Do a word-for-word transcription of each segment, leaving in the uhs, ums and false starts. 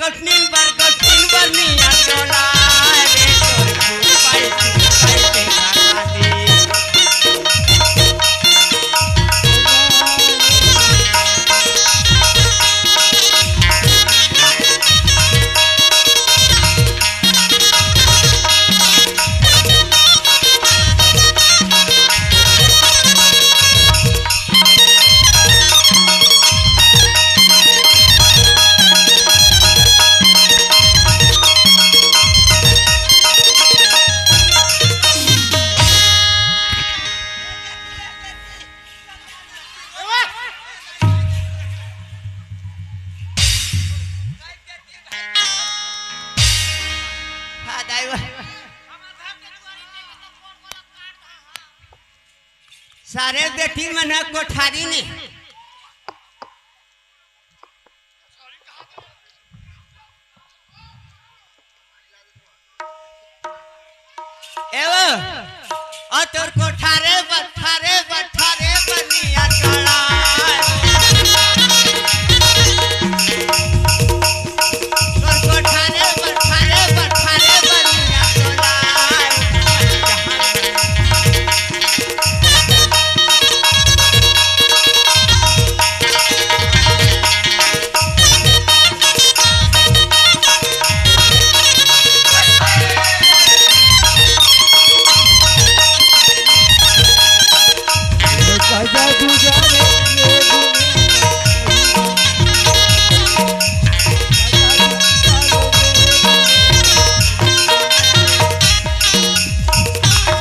गोठनिन बर, गोठनिन बर निया टोला, रे तोर फूल पाई, फूल पाई के खाती। सारे बेटी मन ह कोठारी में। ए वो, आ तोर कोठारे बठारे बठारे बनिया काला। तोर कोठारे बठारे बठारे बनिया काला।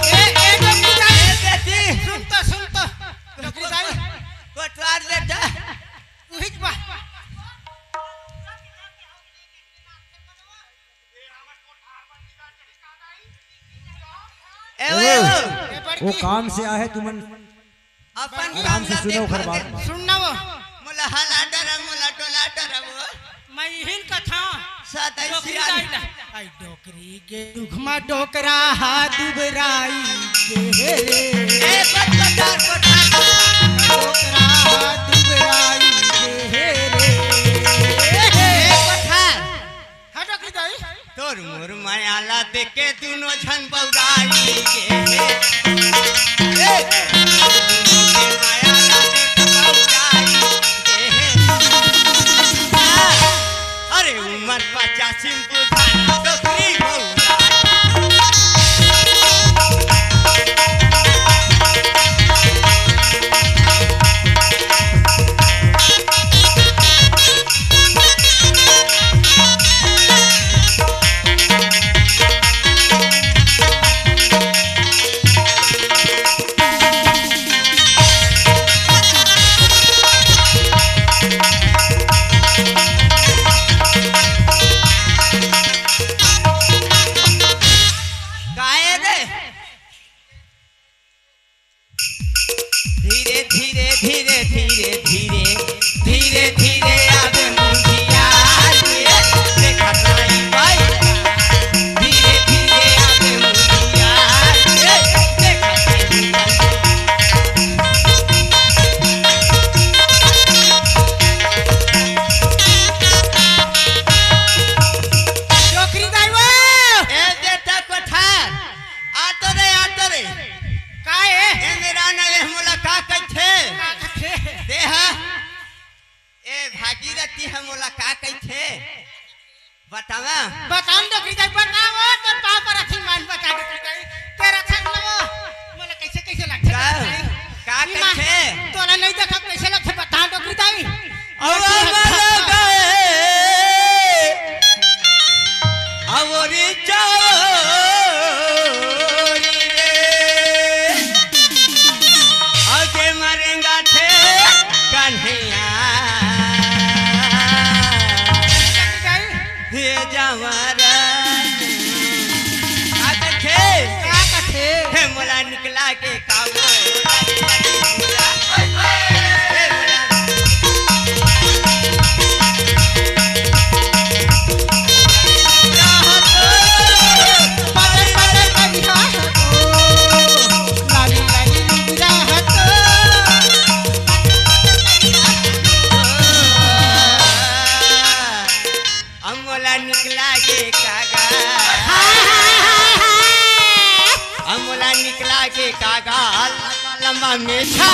ए, ए, डोकरी दाई। ए, बेटी। सुन तो, सुन तो। डोकरी दाई। कोटवार बेटा। उहिच बा। ए, ए, ओ, ए, वो काम से आहे तुमन। अपन आराम काम से ला सुनो देखा ओखर बात। दे। सुन ना वो। मोला हला डरा, मोला डोला डरा वो। मैं इहिन कथा। सदा डोकरी सियान। दाई ला। आई डोकरी के दुख मा डोकरा हा दुबराई के हे रे। ए, बत बता, बता। डोकरा हा दुबराई के हे रे। ए, बता। हाँ, डोकरी दाई। तोर मोर माया ला देख के दुनो झन बौराई गे हे। ए, तोर मोर माया ला देख के बौराई गे हे। अरे उमर पचासी में बुझाना डोकरी बौराई। काहे रे? धीरे धीरे धीरे धीरे धीरे धीरे धीरे आवे मुंगिया रे, देखत नाई बाई। धीरे धीरे आवे मुंगिया रे, देखत नाई बाई। डोकरी दाई वो। ए बेटा कोठार, आ तो रे, आ तो रे। का ए? ए मेरा ना, ए मोला का कहिथे? का कहिथे? दे हा। ए भागीरथी ह मोला का कहिथे? बतावा। बता न डोकरी दाई, बता वो, तोर पाँव परत हँव, बता डोकरी दाई। तेरा छन वो, मोला कइसे, कइसे लगथे का? डोकरी दाई? का ई माँ, कहिथे? तोला नइ देखा, कइसे लगथे, बता डोकरी दाई। अवा मोला गए, अवरी चोरी रे। आगे मरेंगा थे कन्हैया। ये जवारा। आ देखे। का कथे? हे मोला निकला के काबू। निकला के कागल लंबा मेछा।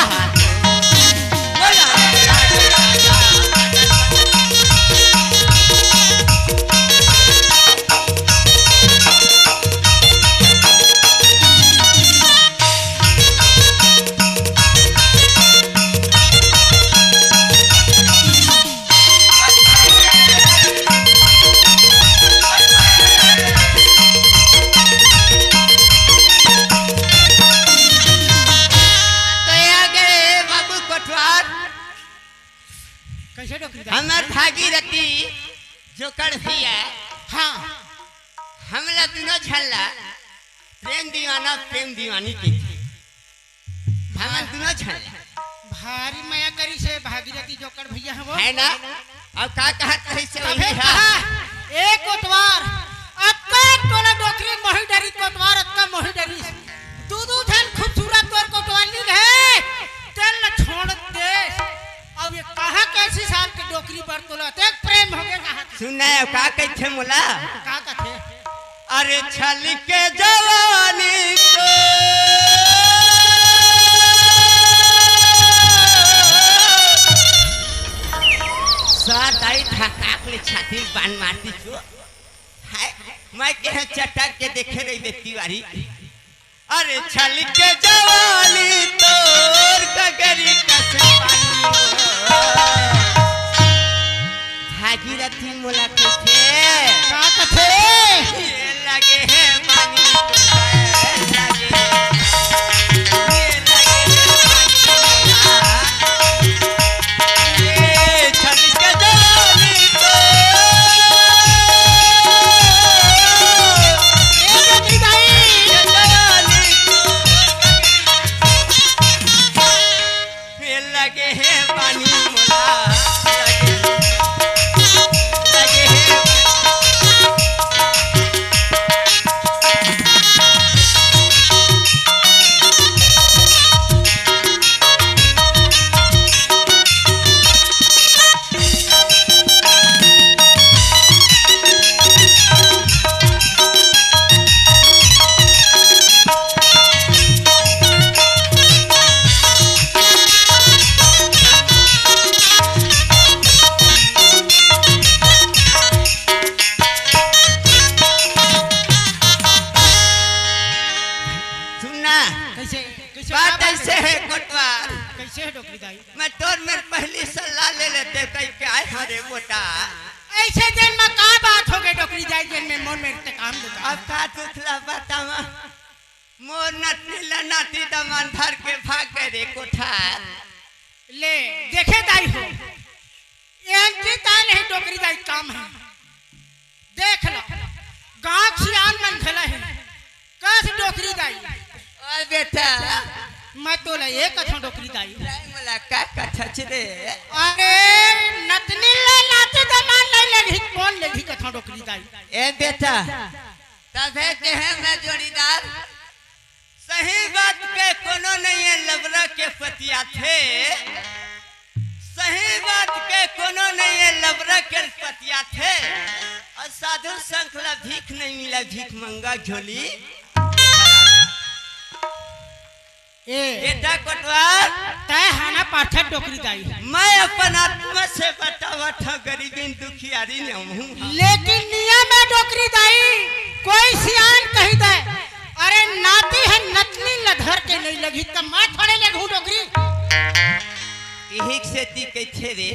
तो ये गए बाबू कोटवार। कैसे डोकरी दा? हमर भागीरथी जोकड़ भैया। हाँ। हमला दुनो झन ला प्रेम दीवाना, प्रेम दीवानी कहिथे। हमन दुनो झन ला। भारी मया करिस हे भागीरथी जोकड़ भैया ह वो। है ना? अब का कहत रहिस हे तभे वही हा। कहा, ए कोटवार, अतका तोला डोकरी मोहि डरिस कोटवार, अतका मोहि डरिस। दू दू झन खूबसूरत तोर कोटवार नी रहे, तेन ल छोड़ दे। अब ये कहाँ के अस्सी साल के डोकरी बर तोला अतेक प्रेम हो गए कहाँ के? सुन ना, अब का कहिथे मोला? का कथे? अरे छल के जवानी तो सात आई धकाक ले छाती बान मारती छो। हाय, मैं कहे चटक के देखे रही बेटी वारी। अरे छल के जवानी तोर गगरी कस पानी। भागीरथी मोला कहिथे। का कथे? ये लगे हे पानी, ये लगे, ये लगे हे पानी। ये छल के जवानी तोर। ए बेटी दाई। ये जवानी तोर। लगे हे पानी मोला, लगे, लगे हे सुनना। कैसे? कैसे? बात का बात ऐसे है? है, कोटवार। कैसे है डोकरी दाई? मैं तोर मेर पहली सलाह ले लेते, कहीं क्या है रे बेटा? ऐसे दिन में का बात हो गई डोकरी दाई, दिन में मोर मेर ते काम देता। अब का दुख ला बतावा? मोर नतनी ला नाती दमान धर के भाग गए रे कोठार। ले, देखे दाई हो, एंटी ताल है डोकरी दाई काम है। देख लो, गांव सियान मन घला है, कस डोकरी दाई। ओए बेटा। मैं तोला ये कथों डोकरी दाई। दाई मोला का कथच रे? अरे, नतनी ला नाती दमान नहीं लेगी, कौन लेगी कथों डोकरी दाई? ए बेटा, तभे कहे मैं जोड़ीदार, सही बात के कोनो नहीं है लबरा के पतियाथे, सही बात के कोनो नहीं है लबरा के पतियाथे, और साधु संख ला भीख नहीं मिला, भीख मंगा झोली। ए। बेटा कोटवार। तय हाना पाथर डोकरी दाई। मैं अपन आत्मा से बतावत हूँ, गरीबी दुखियारी में हूँ। लेकिन नियम है डोकरी दाई, कोई सियान कही दे, अरे नाती है नतनी ल धर के नहीं लगी, त मैं थोड़े ले घूं डोकरी। इहिक से ती कहिथे रे,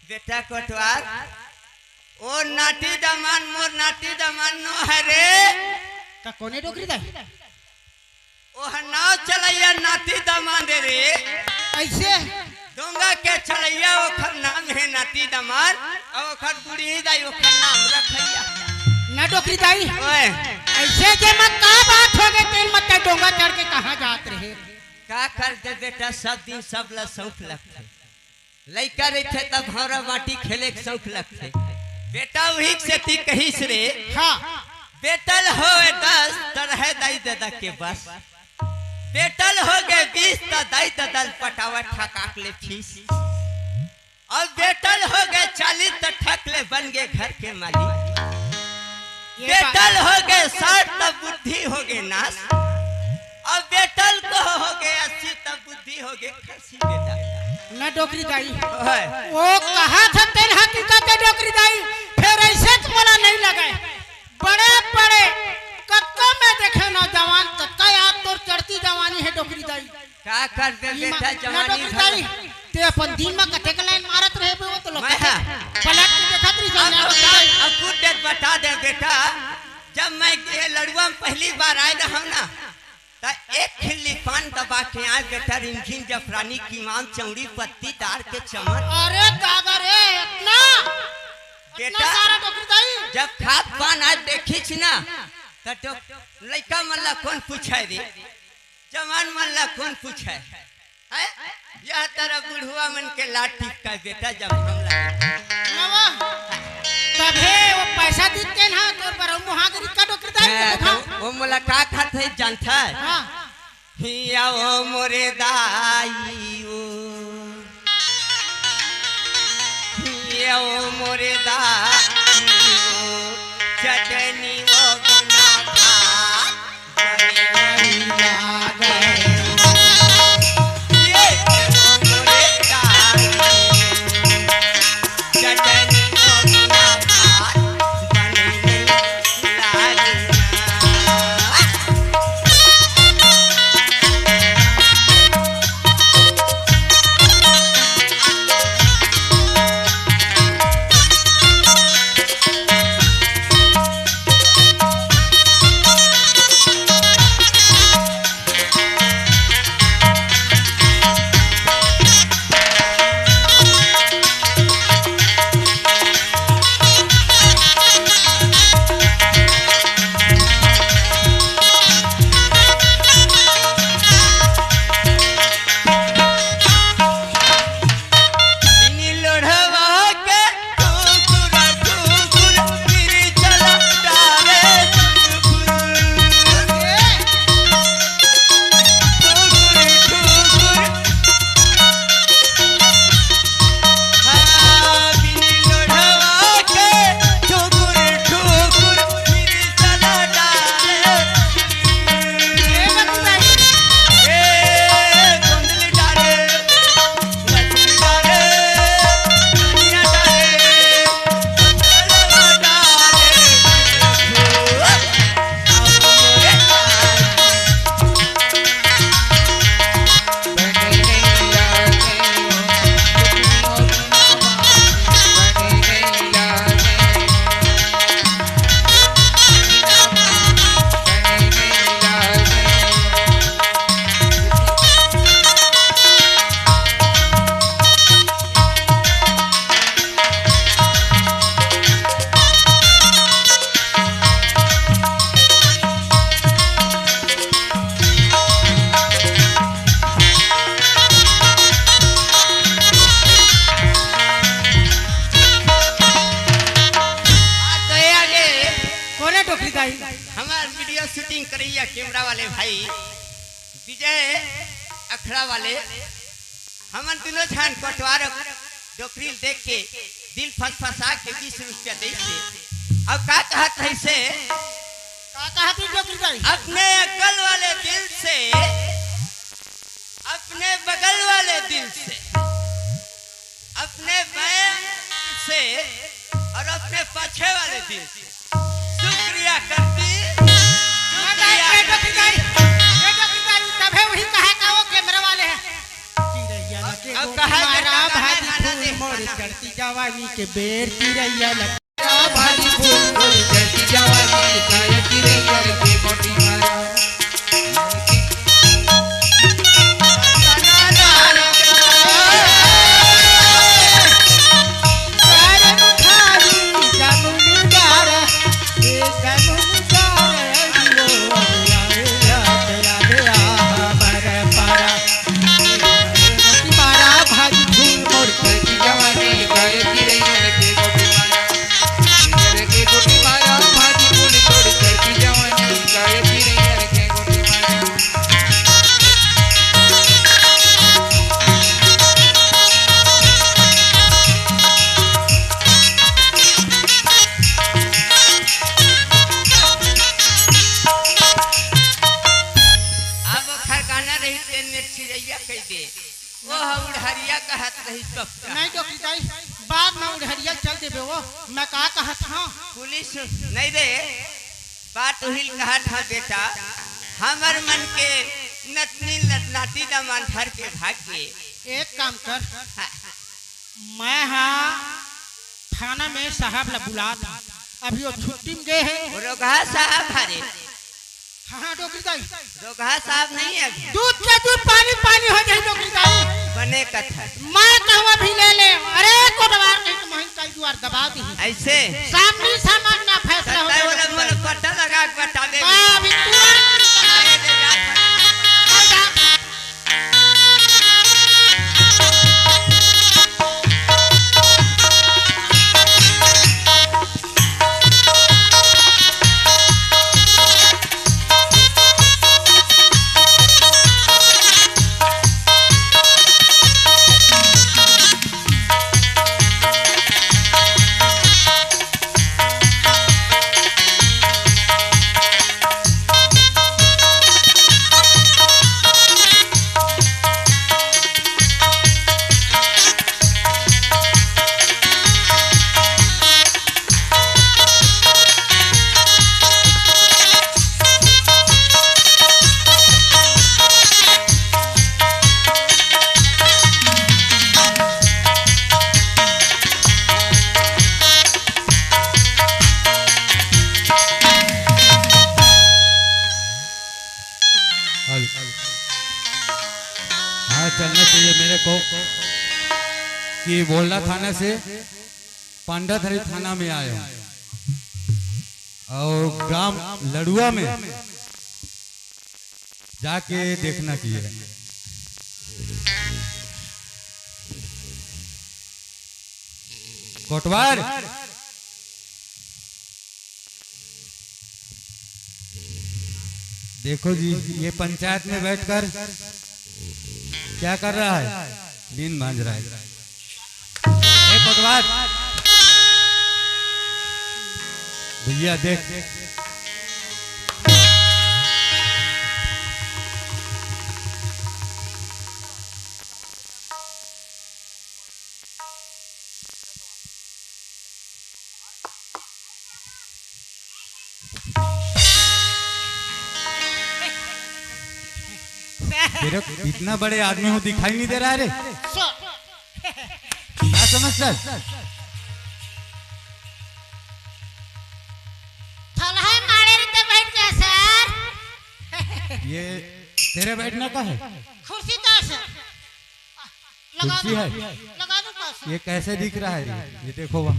बेटा कोटवार, ओ नाती दमान मोर नाती दमान नो है रे। त कोने डोकरी दाई? ओह नाव चलैया नाती दमान दे रे। ऐसे? डोंगा के चलैया ओखर नाम है नाती दमान, और ओखर बूढ़ी दाई ओखर नाम रखैया। ना डोकरी दाई। ओए। ऐसे जे में का बात हो गए तेल मत डोंगा चढ़ के कहाँ जात रहे? का कर दे बेटा, सब दिन सब ला शौक लगथे। लइका रहिथे त भौंरा माटी खेले के शौक लगथे। बेटा उही के सेती कहिस रे। हाँ। बेटा ल होए दस त रहे दाई ददा के बस। बेटा ल हो गए बीस त दाई ददा ल पटावा ठकाक ले फीस। अउ बेटा ल हो गए चालीस त ठक ले बन गए घर के मालिक। ये बेटा ल हो गए साठ त बुद्धि हो गए नाश। अब बेटा ल को होगे अस्सी, तब बुद्धि होगे खसी बेटा। ना डोकरी दाई। ओए। वो कहा था तेन हा तू कहते डोकरी दाई, फिर ऐसे तो मोला नहीं लगे। बड़े बड़े कतका मैं देखे नौजवान, कतका यार तोर चढ़ती जवानी है डोकरी दाई। का कर दे ई बेटा, मा-, ना जवानी डोकरी भर। दाई, ते अपन दिन में कते के लाइन मारत रहे बे, वो तो लोग मैं कते हा। पलट के देखत रही अब ना तो डोकरी का, दाई। अब कुछ देर बता दे बेटा, जब मैं ये लड़ुआ में पहली बार आए रहूं ना, त एक खिल्ली पान दबा के आए बेटा, रिमझिम जफरानी कीमा म चौड़ी पत्ती डार के चमन। अरे दादा रे, इतना, इतना बेटा, सारा डोकरी दाई। जब खात पान आज देखी छी ना, त डो-, लइका मन ला कौन पूछे रे, जवान मन ला कौन पूछे? हैं? यह तरह बुढ़वा मन के लात टिपका बेटा, जब हम लगे। नवा, तभे वो पैसा दीते ना, तोर बर हम वहाँ के रिक्का डोकरी दाई हैं, के तो देखा। वो मोला का खात है जानता है? हाँ। हिया ओ मोरे दाई ओ, हिया ओ मोरे दाई ओ, चटनी ओ गुना भात। कोने डोकरी दाई? हमार वीडियो शूटिंग करैया कैमरा वाले भाई विजय अखड़ा वाले, हमन दुनों झन कोटवार डोकरी ल देख के दिल फसफसा के बीस रुपया दे के। अब का कहत है से? का कहत है डोकरी दाई? अपने अकल वाले दिल से, अपने बगल वाले दिल से, अपने बाएं से और अपने पाछे वाले दिल से शुक्रिया करती, शुक्रिया करती। तभे वही कहा का वो कैमरा वाले हैं। अब, अब कहा है मारा भाजी फूल मोर चढ़ती जवानी के बेर चिरैया लग। भाजी फूल मोर चढ़ती जवानी के बेर चिरैया लग मोटी मारा। रही तेन में चिड़ैया कह दे। वो ह उड़हरिया कहत रही पक्का। नहीं डोकरी दाई, बाद में उड़हरिया चल देबे वो। मैं का कहत हूँ? पुलिस नहीं रे, बात उहिल कहत हूँ बेटा, हमर मन के नतनी लतनाती दमान धर के भाग के। एक काम कर, हाँ। मैं हा थाना में साहब ला बुलात हूँ, अभी वो छुट्टी में गए हैं। वो रोगहा साहब हरे। हाँ, हाँ, डोकरी दाई। रोगहा साहब नहीं है अभी। दूध के दूध पानी पानी हो जाए डोकरी दाई। बने कथा। मैं कहूँ अभी ले ले। अरे कोटवार कहीं तो महीन का जुआर दबा दी। ऐसे? सामने सामान ना फैसला हो सत्ता जाए बोले, डोकरी बोले, दाई। पट्टा लगा के बता दे। मैं अभी तुरंत अरे रे रात। हेलो। हाँ, चलना चाहिए मेरे को कि बोलना थाना से पांडाधरी थाना में आया हूँ और ग्राम लड़ुआ में जाके देखना चाहिए। कोटवार, देखो जी, ये पंचायत में बैठकर क्या कर रहा है? नींद भांज रहा है। ए कोटवार, भैया देख, तेरे इतना बड़े आदमी हो, दिखाई नहीं दे रहा है रे? सर। क्या समझ सर? थलहे मारे रे तो बैठ गया सर। ये तेरे बैठने का है? कुर्सी का सर। लगा कुर्सी दो। है? लगा दो का सर। ये कैसे दिख रहा है रे? ये देखो वहाँ।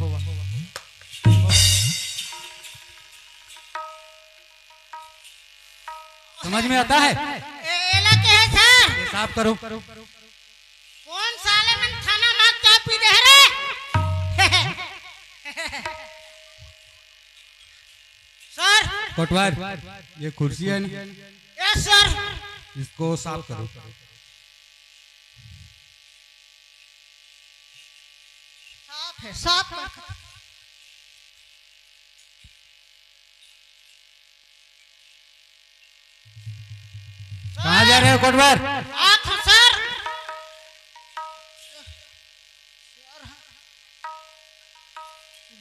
समझ में आता है? ए-, एला के है सर? ये साफ करो। कौन साले मन थाना मार चाबी दे रे? सर। कोटवार, ये कुर्सी है ना? Yes sir. इसको साफ करो। साफ है, साफ कर। कहाँ जा रहे हो कोटवार? आत हूँ सर।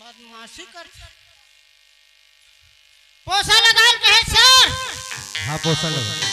बदमाशी कर। पोसा लगा के है सर। हाँ, पोसा लगा।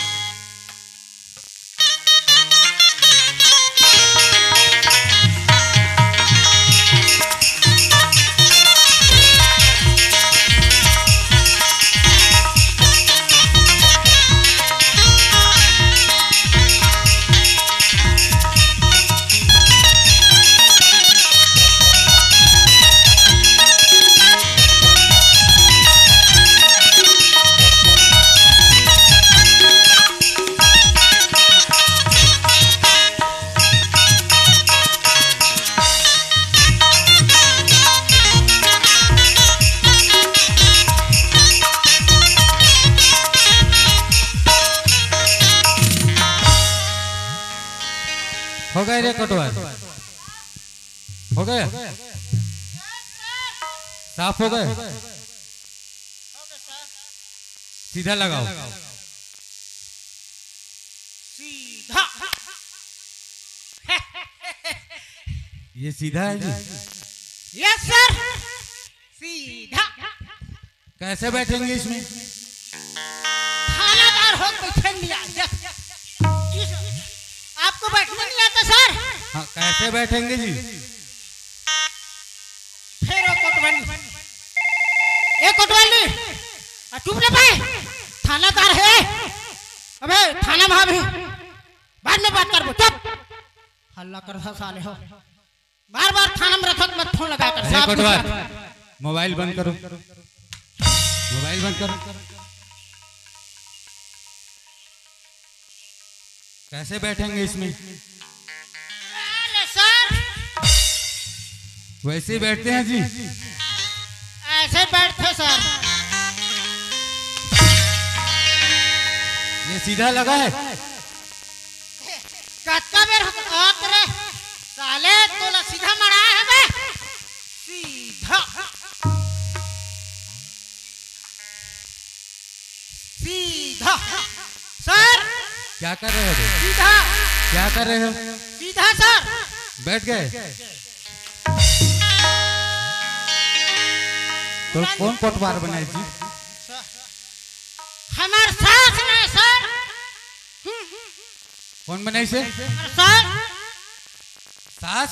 हो गए रे कोटवार, हो गए, साफ हो गए, सीधा लगाओ। सीधा। ये सीधा है जी? यस सर, सीधा। कैसे बैठेंगे इसमें? थानादार हो, बैठे नहीं आ, यस। आपको बैठने नहीं आता सर? हाँ, कैसे बैठेंगे जी? फेर ओ कोटवाली, ए कोटवाली, आ चुप ना बे, थानादार हे। अबे थाना में अभी बाद में बात करबो, चुप। हल्ला करथा साले हो, बार बार थाना में रथत मत फोन लगा कर। अरे साफ कोटवार, पूछा। मोबाइल बंद करो, मोबाइल बंद करो। कैसे बैठेंगे इसमें? अरे सर, वैसे ही बैठते हैं जी। ऐसे बैठते सर। ये सीधा लगा है? कतका बेर हम कहत रहे, साले तोला सीधा मड़ा है बे। सीधा। सीधा। सर। क्या कर रहे हो रे? सीधा। क्या कर रहे हो? सीधा सर। बैठ गए? तो कौन कोटवार बनाए जी? हमार सास नहीं सर। कौन बनाई से? हमार सास। सास?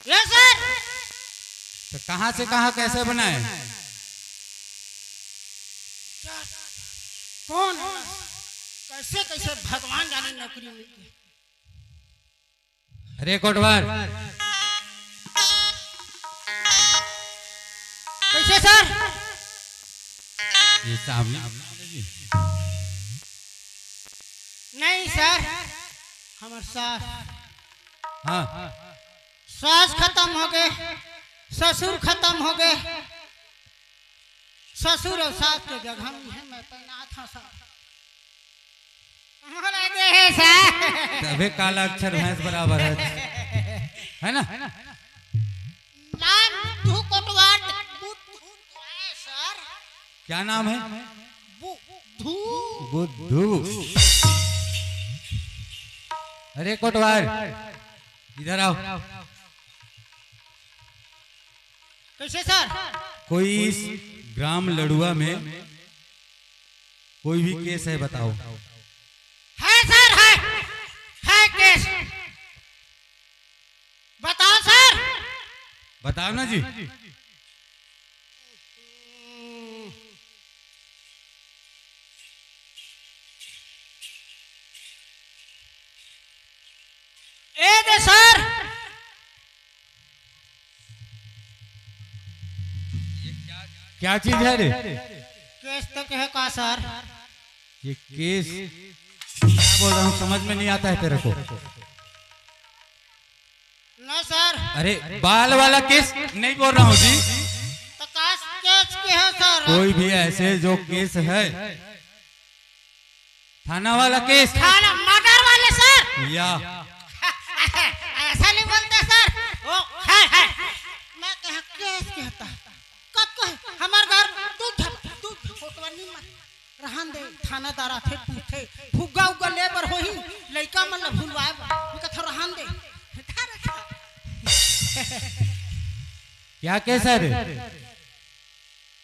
Yes sir. तो कहाँ से कहाँ कैसे बनाए? कौन है? कैसे कैसे भगवान जाने नौकरी मिल गई। अरे कोटवार। कैसे सर? ये सामने। नहीं सर, हमार सास। हाँ। सास खत्म हो गए, ससुर खत्म हो गए, ससुर और सास के जगह में है, मैं तैनात हूँ सर। मोला दे हे सर। तभे काला अक्षर भैंस बराबर है, है ना? नाम बुद्धू कोटवार, बुद्धू है सर। क्या नाम है? बुद्धू। बुद्धू। अरे कोटवार, इधर आओ। कैसे सर? कोई इस ग्राम लड़ुआ में कोई भी केस है, बताओ। है सर, है, है केस। बताओ सर। बताओ ना जी। ए दे सर। क्या चीज है रे? केस तो कहे का सर? ये केस क्या बोल रहा हूँ, समझ में नहीं आता है तेरे को? ना सर। अरे बाल वाला केस नहीं बोल रहा हूँ जी। तो कास केस के है सर? कोई भी ऐसे जो केस है, थाना वाला केस। थाना मर्डर वाले सर। या। ऐसा नहीं बोलते सर। ओ, है, है। मैं कहा केस कहता। कब कहे हमार घर दूध झप, दूध झप, फोटवा नहीं मार। रहन दे, थानादार आथे पूछथे, फुग्गा उग्गा ले बर होही, लइका मन ल भुलवाए बर। मैं कथा रहन दे। क्या केस है रे?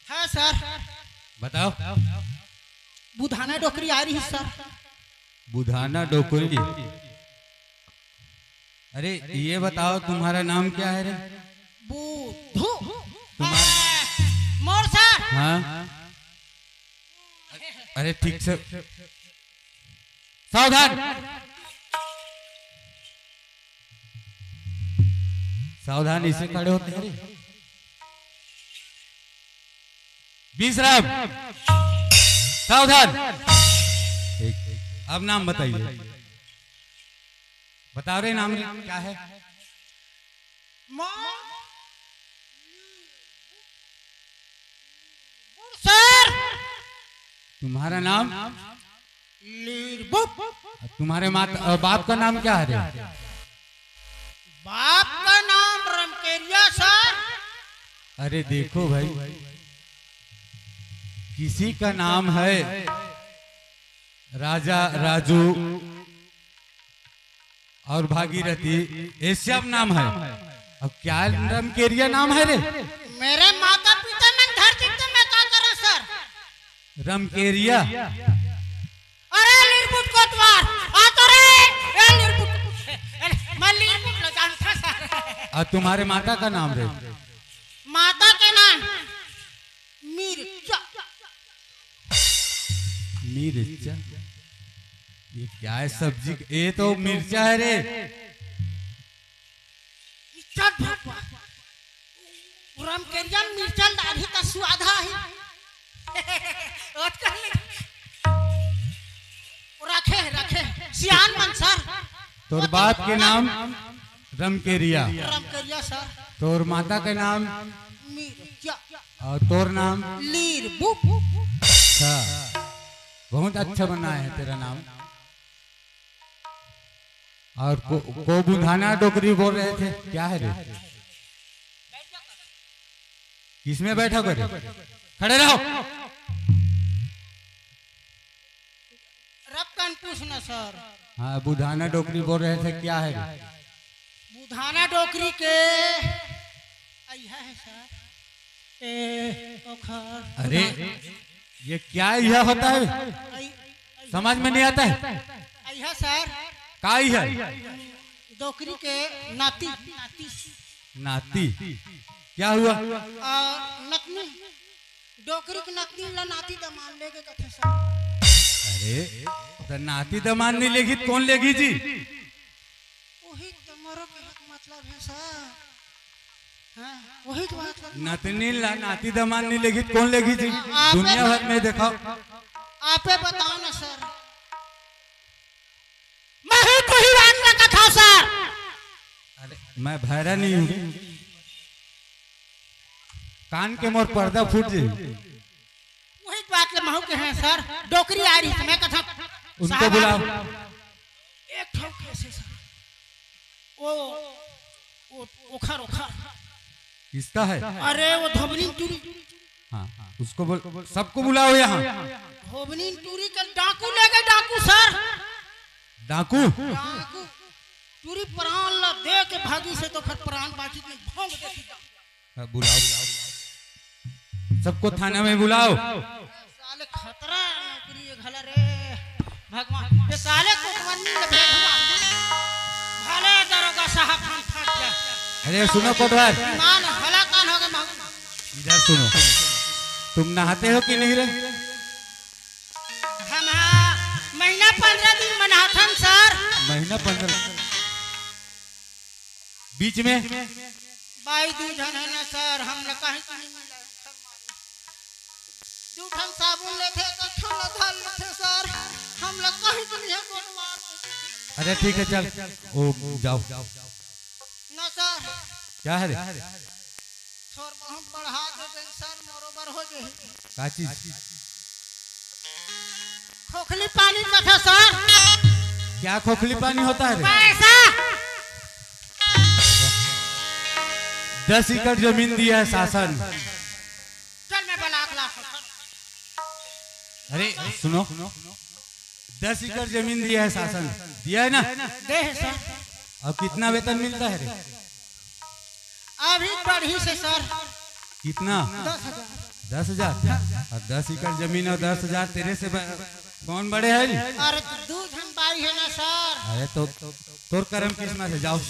हाँ सर। बताओ। बुधाना डोकरी आ रही सर। बुधाना डोकरी। अरे ये बताओ, तुम्हारा नाम क्या है रे? बुद्धू। तुम्हारा मोर सर। हाँ। अरे ठीक से सावधान। सावधान, इसे खड़े होते हैं रे। विश्राम। सावधान। एक, अब नाम बताइए। बताओ रे, नाम क्या है? सर। तुम्हारा नाम? लीरबुक। तुम्हारे माता, अ, बाप का नाम क्या है रे? बाप का नाम रमकेरिया सर। अरे देखो भाई, किसी का नाम है राजा, राजू और भागीरथी, ये सब नाम है। अब क्या रमकेरिया नाम है रे? मेरे माता पिता मन धरती पे मैं का करूं सर? रमकेरिया। अरे लिरबुट कोटवार, आ तो रे, ए लिरबुट, ए, मैं लिरबुट लो जानता सर। और तुम्हारे माता का नाम रे? माता के नाम मिर्चा। मिर्चा? ये क्या है सब्जी? ये तो मिर्चा है रे। चल भगवान, रमकेरिया मिर्चा डालही त स्वाद आही। ओतका ले। रखे, रखे। सियान मन सर। तोर बाप के नाम रमकेरिया। रमकेरिया सर। तोर माता के नाम मिर्चा। और तोर नाम? लीरबुट। अच्छा, बहुत अच्छा बनाया है तेरा नाम। और को, को बुधाना डोकरी बोल रहे थे, क्या है रे? किसमें बैठा करे? खड़े रहो। रब कान पूछना सर। हाँ, बुधाना डोकरी बोल रहे थे, क्या है रे? बुधाना डोकरी के अइहा है सर। ए, ओखर। अरे, ये क्या अइहा होता है? अइ-, अइहा। समझ में नहीं आता है। अइहा सर। का अइहा? डोकरी के नाती, नाती। नाती? क्या हुआ? आ, नतनी। डोकरी के नतनी ला नाती दमान लेगे कथे सर। अरे, त नाती दमान नहीं लेगी त कौन लेगी जी? वही तो मोरो के मतलब है सर। हाँ, वही तो बात है। नतनी ला नाती दमान नहीं लेगी त कौन लेगी जी? आप दुनिया भर में देखो। आपे बताओ ना सर। मैं ही तो ही बात ना कथा सर। अरे, मैं भैरा नहीं हूँ। कान के मोर पर्दा फूट जाई। वही बात ले महू के हैं सर, डोकरी आ रही, मैं कथा उनको साहब बुलाओ। एक ठो कैसे सर? वो, वो, ओखर, ओखर। किसका है? अरे, वो धोबनी टूरी। हाँ, उसको बोल, सबको बुलाओ यहाँ। धोबनी टूरी के डाकू ले गए, डाकू सर। डाकू? डाकू। टूरी प्राण ला दे के भागी से तो फिर प्राण बाजी में भोंग देती। हाँ, बुलाओ, बुलाओ, बुलाओ। सबको थाना में बुलाओ। साले खतरा नौकरी है घला रे। भगवान, ये साले कोटवार नहीं लगे भगवान। भले दरोगा साहब हम फंस गए। अरे सुनो कोटवार। मान भला कान हो गए महू। इधर सुनो। तुम नहाते हो कि नहीं रे? हम हाँ, महीना पंद्रह दिन में नहाथन सर। महीना पंद्रह। बीच में? बाई दू झन है ना सर, हम लोग कहीं तो नहीं मिला। दू ठन साबुन लेथे, एक ठन ला धर लेथे सर, हम लोग कहीं तो नहीं है कोटवार। अरे ठीक है, चल, वो जाओ। ना सर। क्या है रे? थोर बहुत बढ़ा दे देन सर, बरोबर हो जाही। का चीज? खोखली पानी कथा सर। क्या खोखली पानी होता है रे? पैसा। दस एकड़ जमीन दिया है शासन। चल मैं बलाक ला। अरे सुनो, दस एकड़ जमीन दिया है शासन, दिया है ना? दे है सर। अब कितना वेतन मिलता है रे? अभी बढ़ी से सर। कितना? दस हजार। दस हजार? और दस एकड़ जमीन और दस हजार तेरे से ब-, कौन बड़े है? अरे तो दू झन बाई है ना सर। अरे तो तोर करम किस्मत है, जाओ।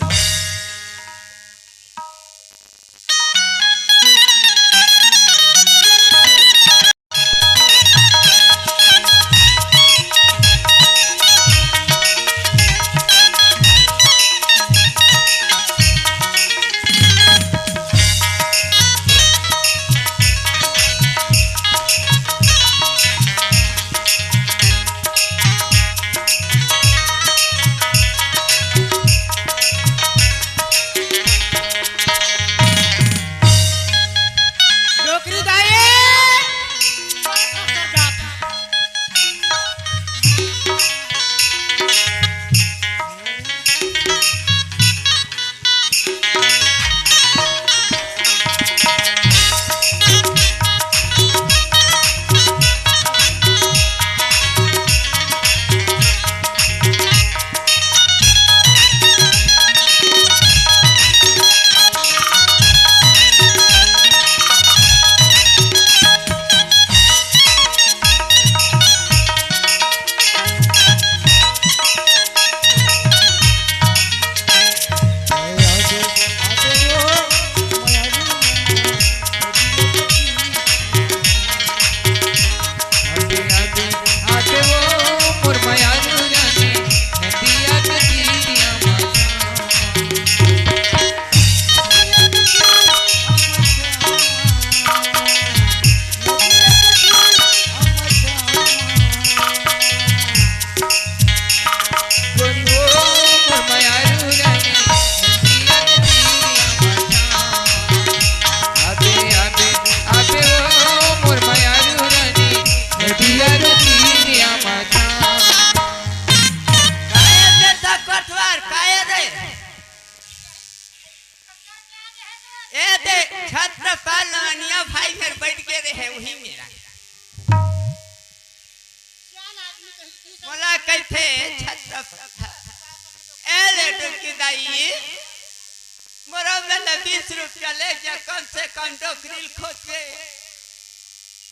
मोर मन बीस रुपया ले जा, कम से कम डोकरी ल खोजबे,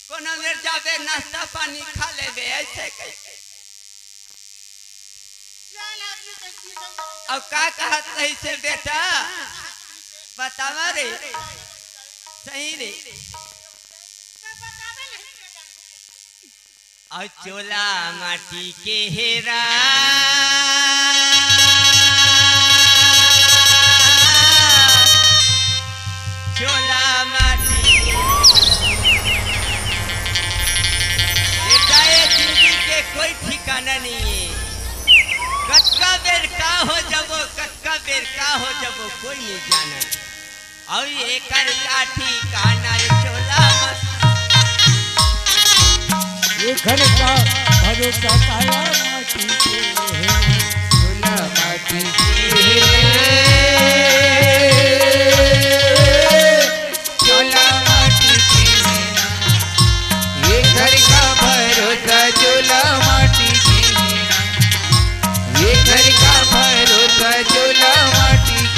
कोनो मेर जाबे, नाश्ता पानी खा लेबे, ऐसे कहिके। अउ का कहत रहिसे बेटा, बतावा रे, सही रे। अउ चोला माटी के हेरा, चोला माटी के। बेटा, ये जिंदगी के कोई ठिकाना नहीं है। कतका बेर का हो जबो, कतका बेर का हो जबो, कोई नहीं जानन। अउ एकर का ठिकाना रे चोला माटी। एकर का भरोसा काला माटी के हे। चोला माटी के हे। चोला माटी के हे। एकर का भरोसा चोला माटी के हे। एकर का भरोसा चोला माटी के हे।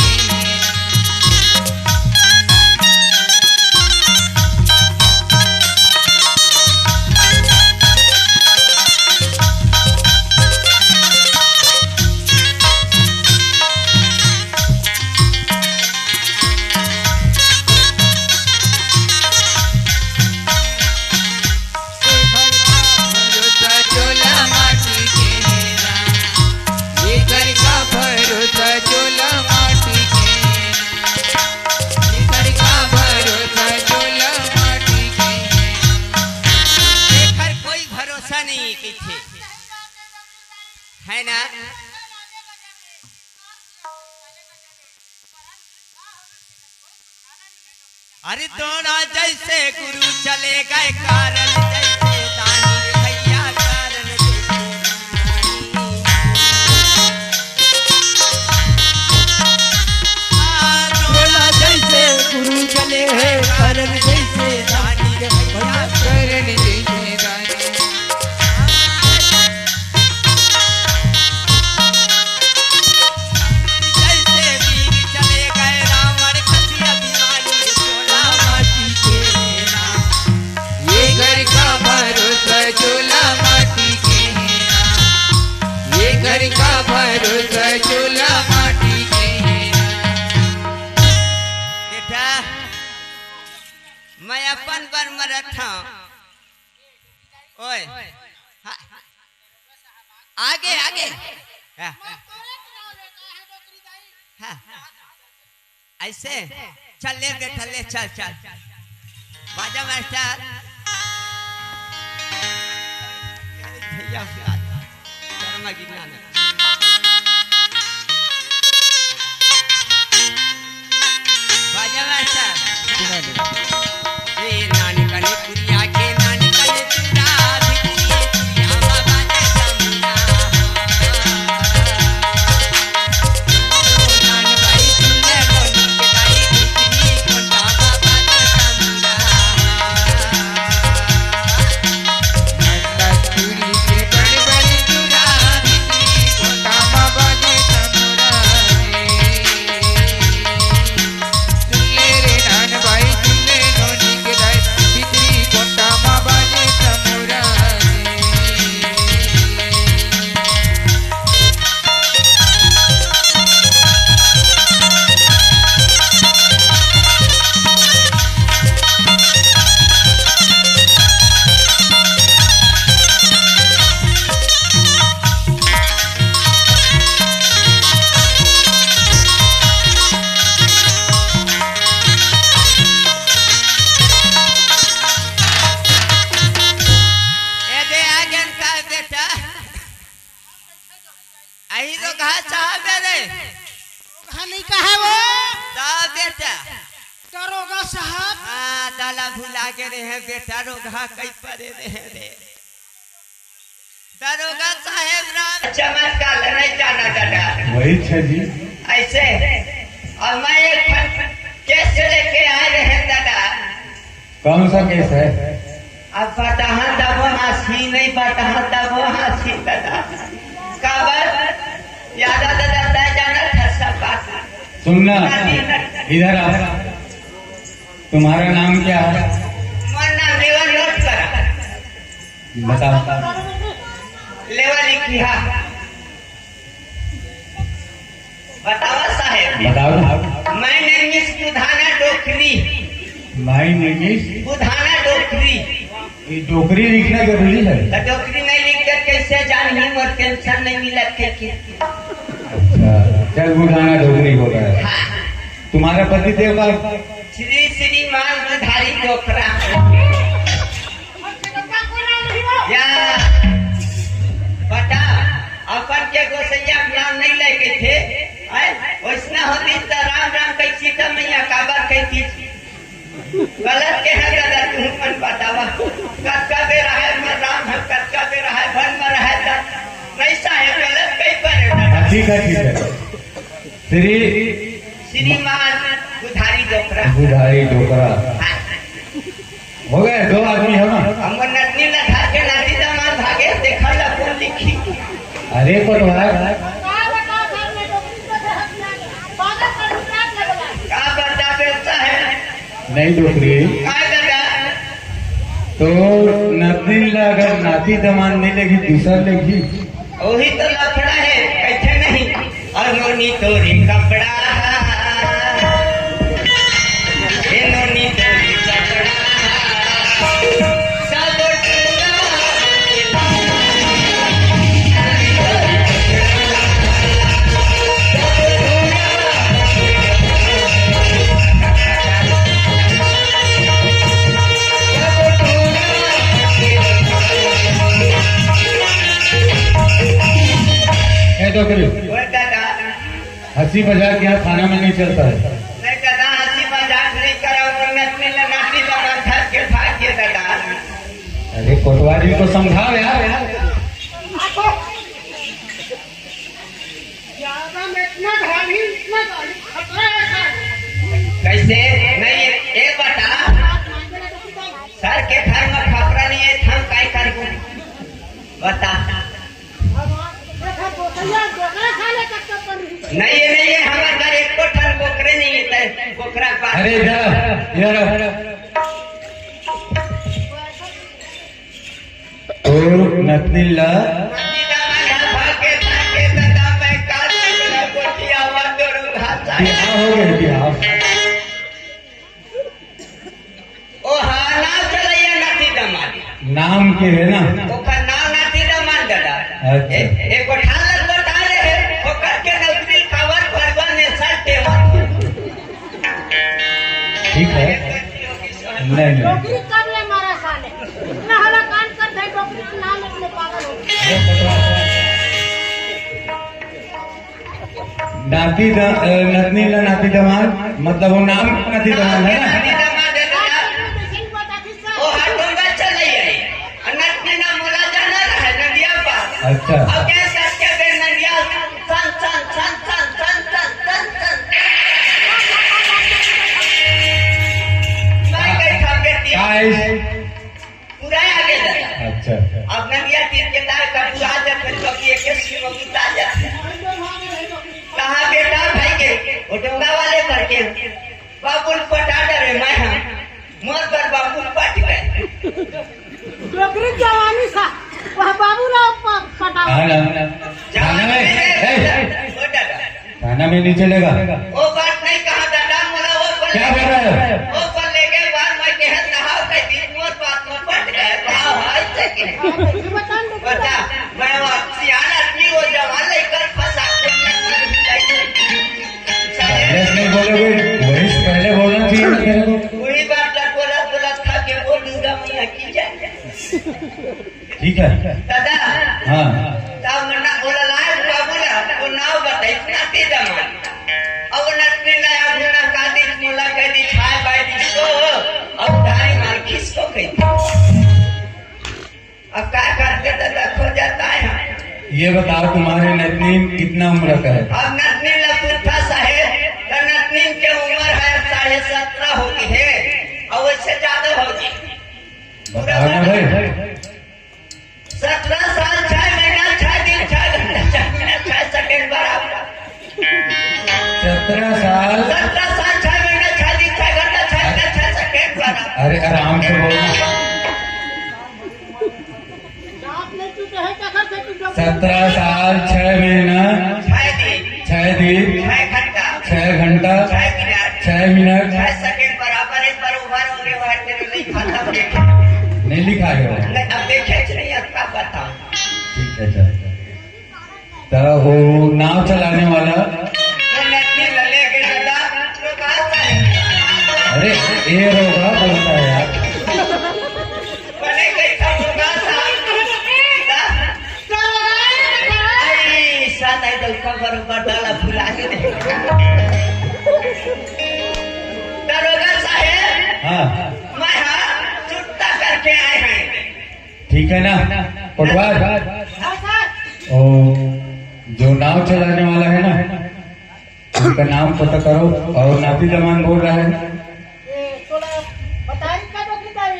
एकर कोई भरोसा नहीं है, कहिथे, है ना? अरे तोरा जैसे गुरु चले गए, कारण जैसे दानी भैया, कारण जैसे दानी। हाँ, तोरा जैसे गुरु चले हैं, कारण जैसे दानी भैया, कारण जैसे दानी। जैसे वीर चले गए रावण कसी अभिमानी, चोला माटी के हे राम। एकर का भरोसा चोला माटी के हे राम। एकर का भरोसा चोला माटी के हे राम। बेटा, मैं अपन बर मरत हूँ। ओए, हाँ। आगे, आगे। हाँ। हाँ। ऐसे? चल ले बेटा, ले, चल, चल। बाजा मास्टर। भैया, शर्मा गिरना ना। बाजा मास्टर। ए नानी कने कुरिया के, नानी कने चूड़ा, भितरी चूड़िया बाबा दे चमुड़ा। नान भाई सुन ले, कोनी के दाई भितरी कोंटा बाबा दे चमुड़ा। ए दे, आ गेन का बेटा? अही रोगहा साहब रे। रोगहा नहीं कहे वो। का बेटा? दरोगा साहब। हाँ, दाला भुला के रहे बेटा, रोगहा कई परे रहे रे। दरोगा साहेब राम चमत्कार नहीं जाना दादा। वही छे जी। ऐसे, और मैं एक फन-, केस लेके आए रहे दादा। कौन सा केस है? अब बताहा तब हाँसी, नहीं बताहा तब हाँसी दादा। काबर? यादा दादा तय जाना था सब बात। सुनना, इधर आओ। तुम्हारा नाम क्या है? मोर नाम लेवा नोट करा। बताओ। लेवा लिखिहा। बतावा साहेब। बताओ। My name is बुधाना डोकरी। My name is बुधाना डोकरी। ये डोकरी लिखना जरूरी है। तो डोकरी नहीं लिख के कैसे जान ही मोर पेंशन नहीं मिलत है कि? अच्छा, चल बुधाना डोकरी हो गया। हाँ। तुम्हारा पति देव का? श्री श्रीमान बुधारी डोकरा। या बता, अपन के गोसैया के नाम नहीं लेके थे, आय? वैसना होती त राम राम कही सीता मैया काबर कहती? गलत के है दादा, तू मन बतावा। कतका बेर है मैं राम है, कतका बेर है भन मर है त वैसा है, गलत कहीं पर है दादा। हाँ, ठीक है, ठीक है। श्री श्रीमान बुधारी डोकरा। बुधारी डोकरा। हाँ। हो गए, दो आदमी हो ना। हमर नतनी ला धर के नाती दामाद भागे, देखल ला कौन लिखी। अरे कोटवार। का बता बेचता है? नहीं डोकरी। का दादा? तो नतनी ला अगर नाती दामाद नहीं लेगी, दूसर लेगी। वही तो लफड़ा है, कैसे नहीं? अनोनी तोरी कपड़ा, एनोनी तोरी कपड़ा, सब टूरा। ए डोकरी। बोल दादा। हंसी मजाक यहाँ थाना में नहीं चलता है। नहीं दादा, हंसी मजाक नहीं करा, वो नतनी ला नाती दामाद धर के भाग गए दादा। अरे कोटवारी को समझाओ यार, यार। ज्यादा में इतना गाली, इतना गाली, खतरा है सर। कैसे? नहीं, एक बता। सर के घर में खपरा नहीं है, हम काय करबो? बता। नहीं, ये नहीं है, हमारे घर एक ठन बोकरे नहीं है, तै बोकरा के बात। अरे इधर आ, इधर आ। तो नतनी ला। बिहाव हो गए, बिहाव। ओ हाँ, नाम चलैया नाती दामाद। नाम के है ना? ओकर नाम नाती दामाद दादा। अच्छा। ए, एक गो ठान लग बता रहे हैं, ओकर के नौकरी खावर भरवा ने सर टेवा। ठीक है। नहीं, नहीं। डोकरी कब ले मारा साले? इतना हला कान कर दे, डोकरी के नाम अपने पागल हो गए। नाती द-, अ, नतनी ला नाती दामाद, मतलब वो नाम नाती दामाद है ना? ओ हटोंगा चल रही है। नतनी ना मोला जाना है नदिया पार। अच्छा। अब कैसे के बे नदिया सन, सन, सन। मैं कहीं खा के दिया। का है? पूरा आगे जाता। अच्छा। अब नदिया तीर के तार का पूरा जब फिर कभी एक एक सीमा उतार जाता। कहा बेटा भाई के, वो डोंगा वाले करके, बाबुल पटा डरे मैं हम, मोर पर बाबुल पट गए। डोकरी जवानी सा, वह बाबूराव प-, पटावा। हाँ ना। थाना में, ए, ए, ओ दादा। थाना में नहीं चलेगा। वो बात नहीं कहा दादा, मोला वो पर क्या बोल रहे हो? वो पर लेके बार मैं कहे नहाओ के दिन मोर बात में पट गए, भाव है से के। हाँ, तो ये बता दो। बता, मैं वो सियान आदमी, वो जवान लेकर फंसा के मैं पहले से नहीं बोलोगे, वही से पहले बोलना चाहिए ना तेरे को। वही बात का बोला, बोला था कि वो दुर्गा मैया की जय। ठीक है। दादा। हाँ। तब ना बोला, लाल बाबू ला, वो नाव बताई, नाती दामाद। अब नतनी ला, अब ना का दी, मोला कह दी, छाय बाय दी सो, अब धारी मार खिसको कह दी। अब का करते दादा, खो जाता है। ये बताओ, तुम्हारे नतनीन कितना उम्र का है? अब नतनीन ला पूछा साहेब, तो नतनीन के उम्र है साढ़े सत्रह हो गई है, और उससे ज्यादा होगी। बताओ ना भाई। सत्रह साल, छह महीना, छह दिन, छह घंटा, छह मिनट, छह सेकंड बराबर। सत्रह सत्रह साल। सत्रह साल, छह महीना, छह दिन, छह घंटा, छह मिनट, छह सेकंड बराबर। अरे, आराम से बोलना। सत्रह साल, छह महीना, छह दिन, छह दिन, छह घंटा, छह घंटा, छह मिनट, छह मिनट, छह सेकंड बराबर एक बार उभर हो गए, वह तेरे लिए खत्म देखे। नहीं लिखा है वो। नहीं, अब देखे कि नहीं, अब का बताऊं? ठीक है, चल। तो वो नाव चलाने वाला। वो नदी में लेके चला, तो कहाँ से? अरे, ये रोगा बोलता है यार। बोले, "कैसा रोगा था?" अरे, साला, ये तो ऊपर बरोबर डाला फुला के दे। दरोगा साहेब, हाँ। मैं हाँ चुट्टा करके आए हैं। ठीक है ना, पटवार? हाँ, सर। ओ, जो नाव चलाने वाला है ना, उनका नाम पता करो। और नाती जमान बोल रहा है। ए, तोला बताई का तो बताई,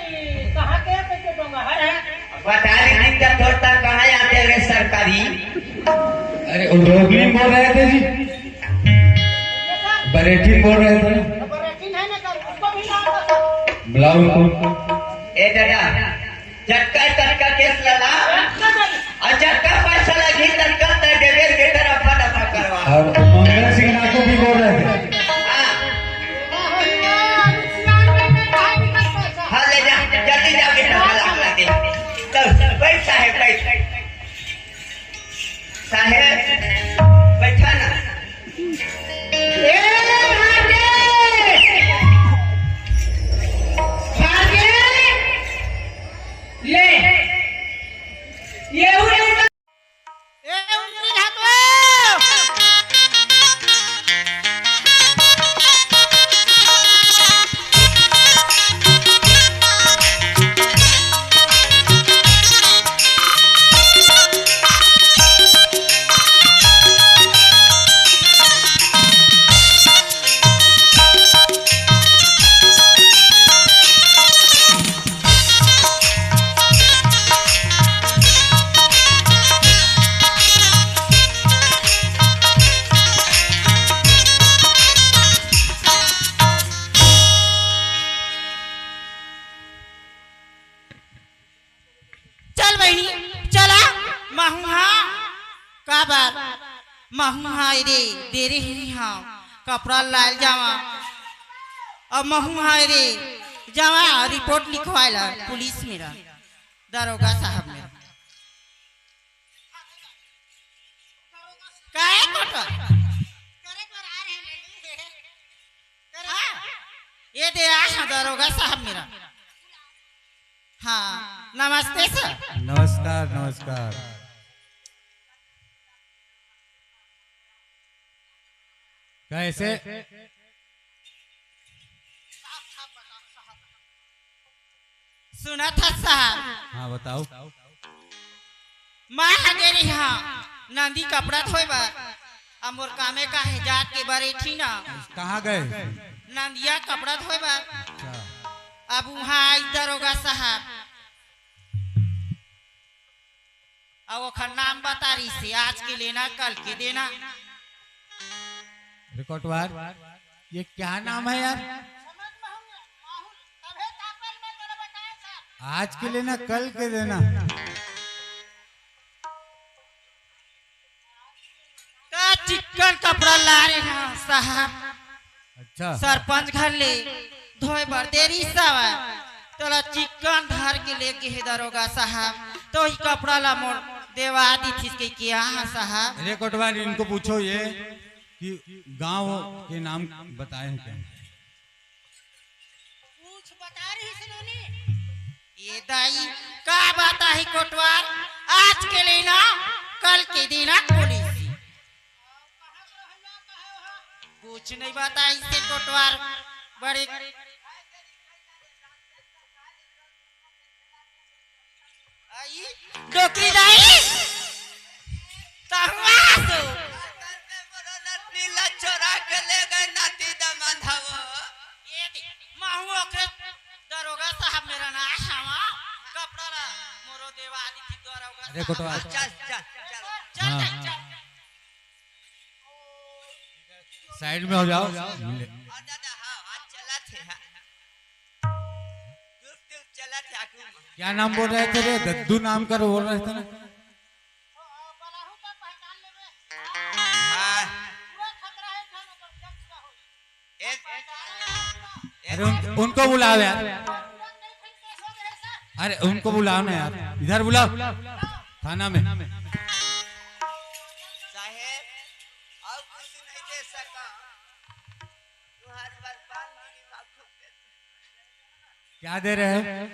कहाँ के है, कैसे डोंगा हर है? बताई नहीं तो तोर तक कहाँ आते रे सरकारी? अरे, वो रोगलिन बोल रहे थे जी, कैसा? बरेठिन बोल रहे थे। बरेठिन है ना सर, उसको भी लाओ तो सर। बुलाओ उनको। ए दादा, जतका ततका केस लला, अउ जतका पैसा लगही, ततका तय देबे, बेटा, रफा दफा करवा। और मंगल सिंह नाटू भी बोल रहे थे। हाँ। हाँ, ले जा, जल्दी जाओ, बेटा, भला लगे। चल, बैठ साहेब, बैठ। साहेब, बैठा ना। ए, भागे! भागे! ले। ये उड़े ए, उतरी घाटो! चल बहिनी, चला, महूँ हा, काबर? महूँ हा रे, देरे ही हा, कपड़ा लाय ल जावा। अब महूँ हा रे, जावा, रिपोर्ट लिखवाय ला, पुलिस मेर, दरोगा साहब मेर। काहे कोटवा? हाँ, ये दे आ, हाँ, दरोगा साहब मेर। हाँ, नमस्ते सर। नमस्कार, नमस्कार। कैसे? सुनत हस साहब? हाँ, बताओ। मैं हा गे रेहेंव नंदी कपड़ा धोए बर, अब मोर कामे का हे, जात के बरेठी ना। कहाँ गए? नंदिया कपड़ा धोए बर। अच्छा। अब उहाँ आई दरोगा साहब, अब ओखर नाम बता रहिसे, आज के लेना, कल के देना। अरे कोटवार, ये क्या नाम है यार? आज के लेना, कल के देना। का चिक्कन कपड़ा ला रहे हैं साहब। अच्छा। सरपंच घर ले धोए बर दे रहिस हवय, तोला चिक्कन धर के ले गे हे दरोगा साहब, तो ही कपड़ा ला मोर देवा दिथिस के किया हाँ साहब। अरे कोटवार, इनको पूछो ये कि गांव के नाम बताए हैं क्या? कुछ बता रही सुनोनी। ये दाई, का बताही कोटवार, आज के लेना, कल के देना पुलिस। कुछ नहीं बताइसे कोटवार, बड़े आई, डोकरी दाई, तहु आसो। नीला चोरा के ले गए नाती दमांद हवो। ये दे, महू ओकरे दरोगा साहब मेर ना हवा, कपड़ा ला मोरो देवा दिथी दरोगा अरे साहब। कोटवार। चल, चल, चल। चल, हाँ, चल, हाँ। चल। साइड में हो जाओ। और दादा, हाँ, आज चला थे, हाँ। दुख दुख चला थे आगू में। क्या नाम बोल रहे थे रे? दद्दू नाम कर बोल रहे थे ना। हाँ। ए, अरे उन, उनको बुलाओ यार। अरे उनको बुलाओ ना यार, इधर बुलाओ थाना में। साहेब, और कुछ नहीं दे सका। तुम्हारे पास पाँच मिनट मांगो। क्या दे रहे हैं?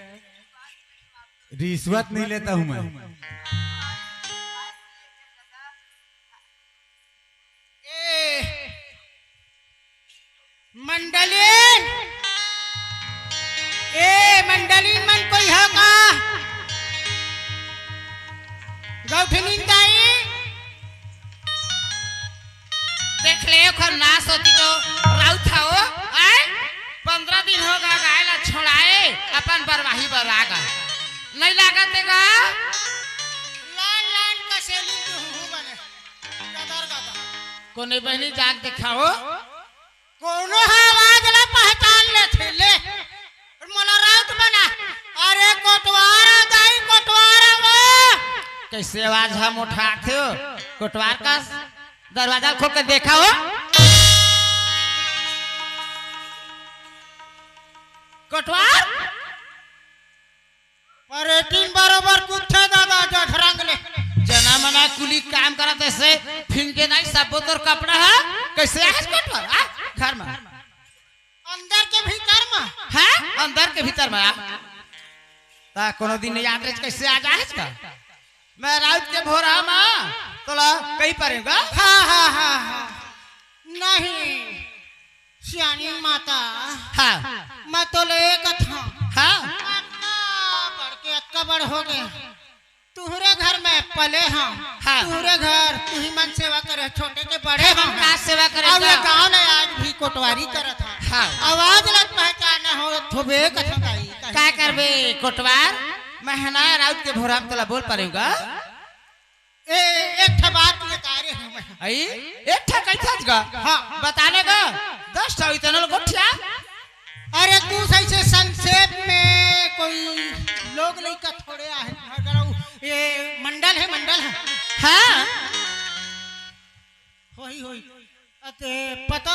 रिश्वत नहीं लेता हूं मैं। ए, मंडली, ए, मंडली मन कोई हो का? गौठनी दाई, देख ले, ओखर नास होती तो राउत हवो, आय? पंद्रह दिन हो गा गाय ला छोड़ाए, अपन बरवाही बर आ गा। नहीं लागत हे गा? लान लान कसेली के हुहू बने। गदर गदर। कोने बहनी जाग दिखाओ। कोनो ह आवाज ला पहचान लेथे, ले। मोला राउत बना। अरे कोटवार आ दाई, कोटवार आ वो। कैसे आवाज हम उठाथे हो? कोटवार का दरवाजा खोल के देखा हो। कोटवार? परेटिन बरोबर कुत्थे दादा जठरंग ले। जना मना कुली काम करत ऐसे फिंगे नहीं, सब तोर कपड़ा है। कैसे आज कोटवार? आ, घर में। अंदर के भीतर में। हैं? अंदर के भीतर में आ। ता कोनो दिन याद रहे कैसे आ जाए इसका? मैं राउत के भोरा में तोला कहीं परेगा। हाँ, हाँ, हाँ, हाँ। नहीं, सियानी माता। हाँ। मैं तोले कथा। हाँ। अक्का बड़ के अक्का बड़ हो गए। तुहरे घर में पले हम। हाँ। तुहरे घर तुही मन सेवा करे, छोटे के बड़े हम। का सेवा करे अब ये गाँव ने आज भी कोटवारी करत हा। हाँ। आवाज लग पहचान हो, थोबे कथा दाई। का करबे कोटवार? मैं हना राउत के भोरा में तोला बोल परेगा। ए, एक ठा बात ये तारे हूँ मैं। आई? एक ठा कैसा जगा? हाँ। बताने का? दस ठा इतना लोग उठिया। अरे तू सही से संक्षेप में कोई लोग लइका थोड़े आहे, अगर वो ये मंडल है, मंडल है। हाँ। होई, होई। अते पता?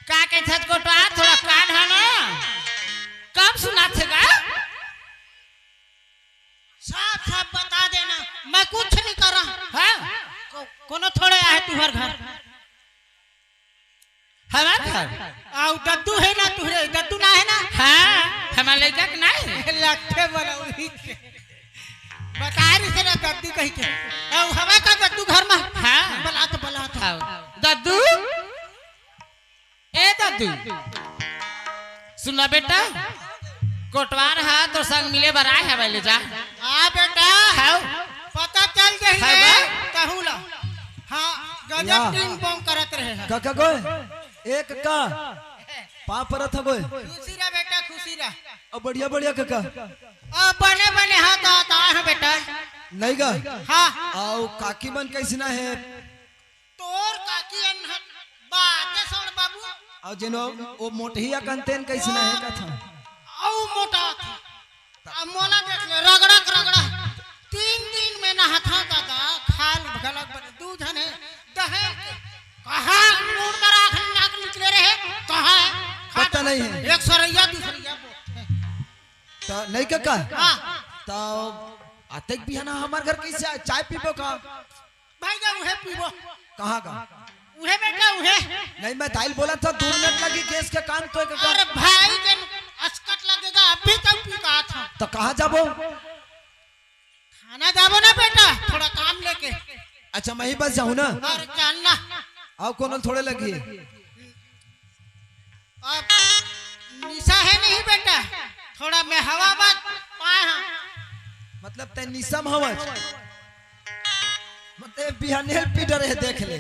का के छत कोटवा थोड़ा कान है ना? कम सुना थे का? साफ साफ बता देना, मैं कुछ नहीं करा। हाँ? को-, कोनो थोड़े आहे तुहर घर। हमार घर? आउ दद्दू है ना तुहरे, दद्दू ना है ना? हाँ, हमार लइका के ना है। लट्ठे वाला वही के। बता रही से ना दद्दू कही के। आउ हवा का दद्दू घर में? हाँ। बला तो, बला तो। हाँ। दद्दू? ए दद्दू, सुन ला बेटा, कोटवार हा तोर संग मिले बर आए हवय, ले जा। हाँ बेटा, हाव। पता चल गई हाव है, बा? कहूँ ला। हाँ, या। गजब टिंग पोंग करत रहे हैं। का, का गोय? एक का? पाँव परत ह गोय। खुशी रह बेटा, खुशी रह। अब बढ़िया, बढ़िया काका। अब बने, बने हाथ, हाथ आए हैं बेटा। नहीं गा? हाँ। आउ काकी मन कैसना है? तोर काकी अनहट बाते छोड़ बाबू। अउ जेनो वो मोटहिया कंतेन कैसना है कथा? अउ मोटा था। अब मोला देख ले, रगड़ा के रगड़ा। तीन दिन में नहाथा दादा, खाल घलक बने। दू झन है, दहेज के। कहाँ मूड़ में राख नाक निकले रहे? कहाँ है? पता नहीं है। एक सरैया, दूसरैया बोलते हैं। तो नहीं काका? हाँ। तो अतेक बिहाना हमार घर कैसे आए? चाय पीबो का? भाई का उहे पीबो। कहाँ का? उहे बेटा, उहे। नहीं, मैं दाइल बोला था, दू मिनट लगी गैस के काम तो एक अरे भाई के असकट लगेगा, अभी तक पी कहा था। तो कहाँ जाबो? थाना जाबो ना बेटा, थोड़ा काम लेके। अच्छा, मैं ही बस जाऊँ ना? अरे जानना। आओ, कोनो थोड़े लगी। अब निशा है नहीं बेटा, थोड़ा मैं हवा बात पाए हाँ। मतलब तै निशा में हवस? मतलब बिहाने पी डरे है, देख ले।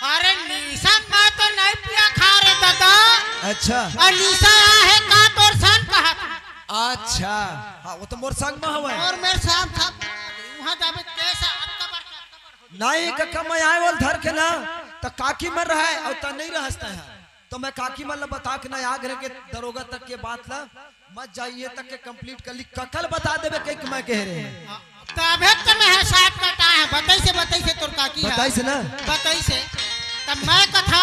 अरे निशा मैं तो नहीं पिया खा रे दादा। अच्छा। और निशा यहाँ है का तोर सन कहा था। अच्छा। हाँ, वो तो मोर संग में हवय। और मेरे साथ था, वहाँ जाबे कैसा अक्का बड़ का, अक्का बड़ हो नहीं कका, मैं आए वाल धर के ना, त काकी मन रहय अउ त नहीं रहस तैं ह। तो मैं काकी मन ल बता के ना आग रह के दरोगा तक के बात ल मत जाइए तक के कंप्लीट कर ली, कका ल बता देबे कहिके मैं कहे रहें। तभे तो मैं ह साथ कटा है, बताइसे, बताइसे तोर काकी ह। बताइसे ना? बताइसे। तब मैं कथा,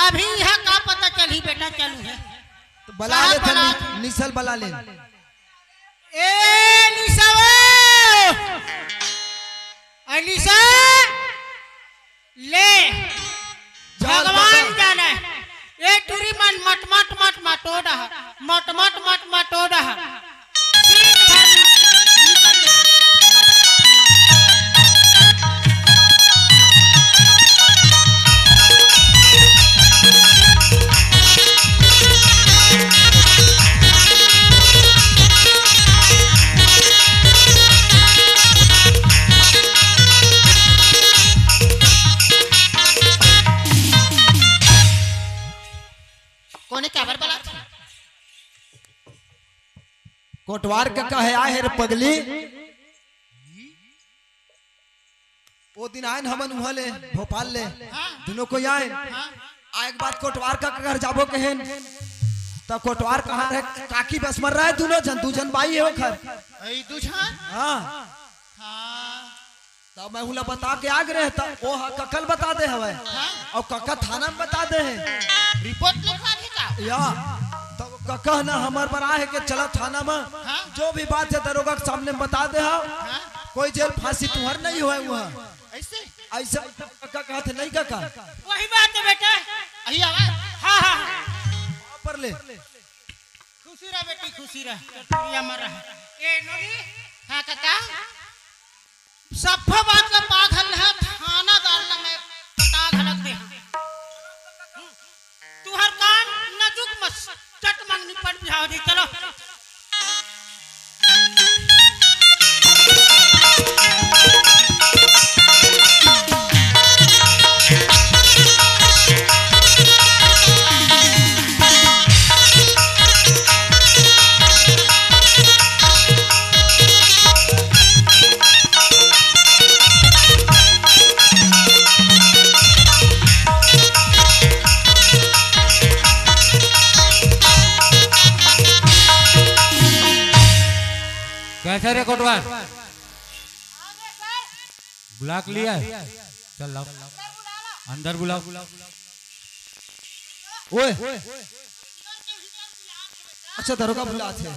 अभी यह का पता चलही बेटा, चलू है। तो बला साहब ले था बला। नि-, निशा ल बला ले। ए निशा वो! ए निशा! ले, चल, भगवान बता। जाने, ए टूरी मन मट मट मट मटोड़ा, मट मट मट मटोड़ा। कोने काबर बलात? कोटवार कका हे, आए हे रे पगली। वो दिन आए न हमन उहाँ ले, भोपाल ले, हाँ। दुनों कोई आए। हाँ। आए के बाद कोटवार कका घर जाबो कहेन, त कोटवार कहा रहे, काकी बस मर रहा है, दुनों झन, दू झन बाई हे ओखर। अई दू झन? हाँ। हाँ। तब मैं उला बता के आग रहे, त ओ ह कका ल बता दे हवय। हाँ। अउ कका थाना म बता दे हे। रिपोर्ट लिखवा दे का? या, तब कका ना हमर बर आहे के चला थाना म, हाँ। जो भी बात हे दरोगा के सामने म बता दे हव। हाँ। कोई जेल फांसी तुहर नहीं होय उहाँ। ऐसे? ऐसा कका कहत हे नहीं कका? वही बात हे बेटा। अही आवाज। हाँ, हाँ, हाँ। पर ले। खुशी रह बेटी, खुशी रह। तोर टुरिया मर रहा। ए नोनी। हाँ कका। सब्बो बात ला पागल है, थाना डालना में पता घलक दे। तुहर कान नजुक मस, चट मंगनी पर बिहाव दे, चलो। कैसा रे कोटवार? बुला के लिया? चल लाओ। अंदर बुलाओ। ओए। अच्छा, दरोगा बुलात हे।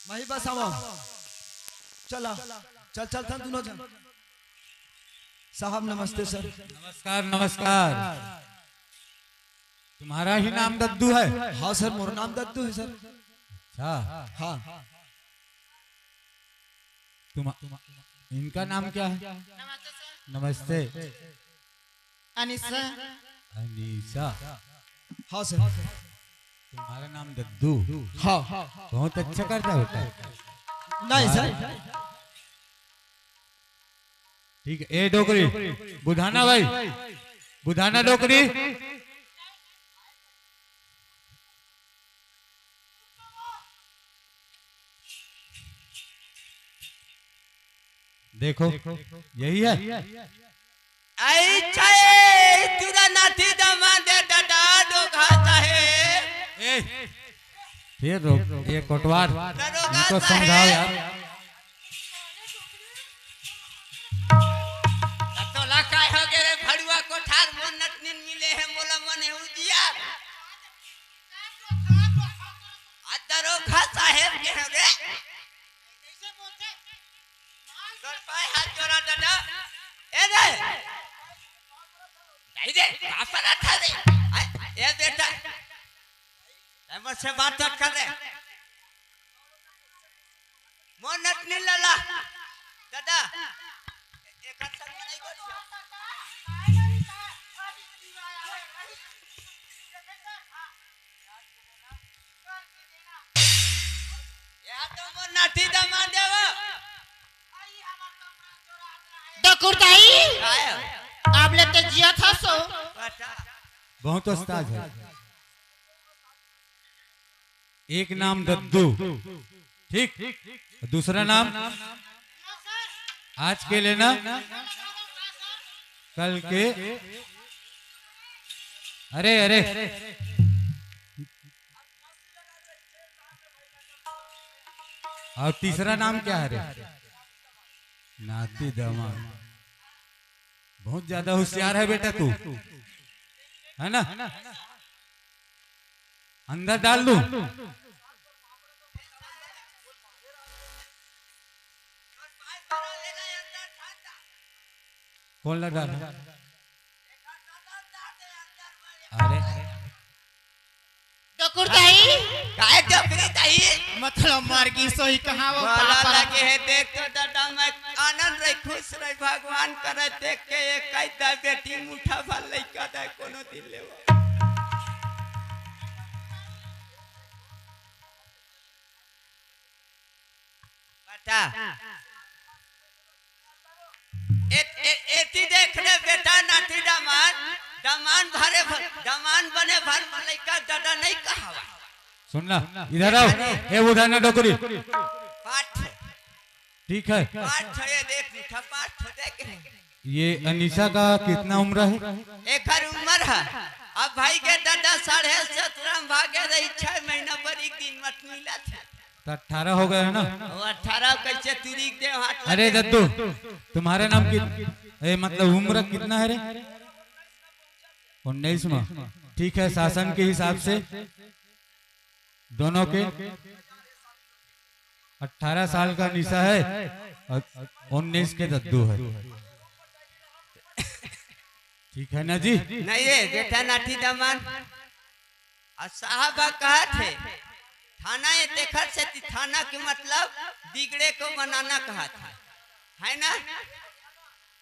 माही बस आवा। चला। चल, चल, थन दुनों झन। साहब, नमस्ते सर। नमस्कार, नमस्कार। तुम्हारा ही नाम दद्दू है? हाँ सर, मोर नाम दद्दू है सर। अच्छा। हाँ। तुम, इनका नाम क्या है? नमस्ते सर। नमस्ते। अनीसा। अनीसा। हाँ सर। तुम्हारा नाम दद्दू। हाँ। बहुत अच्छा करता होता है। नहीं सर। ठीक है, ए डोकरी, बुधाना भाई, बुधाना डोकरी। देखो, यही है। आई छे, तुरा नाती दमांद ददा डोका चाहे। ए, फिर रो, ये कोटवार, दरोगा इनको साहेब। समझाओ यार। तोला काय हो गे रे भड़ुआ कोठार, मोर नतनीन मिले हे, मोला मने उजियार। आ दरोगा साहेब के हो रे। तोर पाय हाथ जोड़ा दादा। ए रे। नहीं रे, का परत हे रे? आय, ए बेटा। तैं मोर से बात मत कर रे। मोर नतनीन ला ला। दादा। एक हाथ संग बनाई कर। या तो मोर नाती दमांद हे वो। डकुर दाई, काय? आप ले ते जिया था सो। अच्छा। बहुत उस्ताद है। एक नाम दद्दू, ठीक, दूसरा नाम आज के लेना। कल के। अरे, अरे। और तीसरा नाम क्या है रे? नाती दमा। बहुत ज्यादा होशियार है बेटा तू, है ना? अंदर डाल दूं? कौन ला डाल? अरे, डोकरी दाई। काय डोकरी दाई? मतलब मर गी सोई कहाँ वो बोला पापा? लगे है, देख तो दादा, मैं आनंद रही, खुश रही, भगवान करे देख के एक कई दा बेटी मुठा भर लइका दे कोनो दिन ले वो। बेटा, ए, ए, एती देख रे बेटा, नाती दमान, दमान भरे भर, दमान बने भर में लइका दादा नहीं कहावा। सुन ना, इधर आओ। ए, उधर ना डोकरी। पाठ। ठीक है। पाठ है, ये देख, मीठा पाठ है, देख। ये अनीशा का कितना उम्र है? एकर उम्र है, अब भाई के दादा साढ़े सत्रह में भागे रही, छह महीना पर एक दिन मत मिला था। तो अठारह हो गया है ना? वो अठारह कैसे तिरिक दे हाथ अरे लगे? दद्दू, तुम्हारे नाम की, ए, मतलब उम्र कितना है रे? उन्नीस में। ठीक है, शासन के हिसाब से दोनों के अठारह साल का निशा है और उन्नीस के दद्दू है। ठीक है ना जी? नहीं, ये बेटा नाती दमान। और साहब कहत है, थाना ये देखत से कि थाना के मतलब बिगड़े को बनाना कहत है, है ना?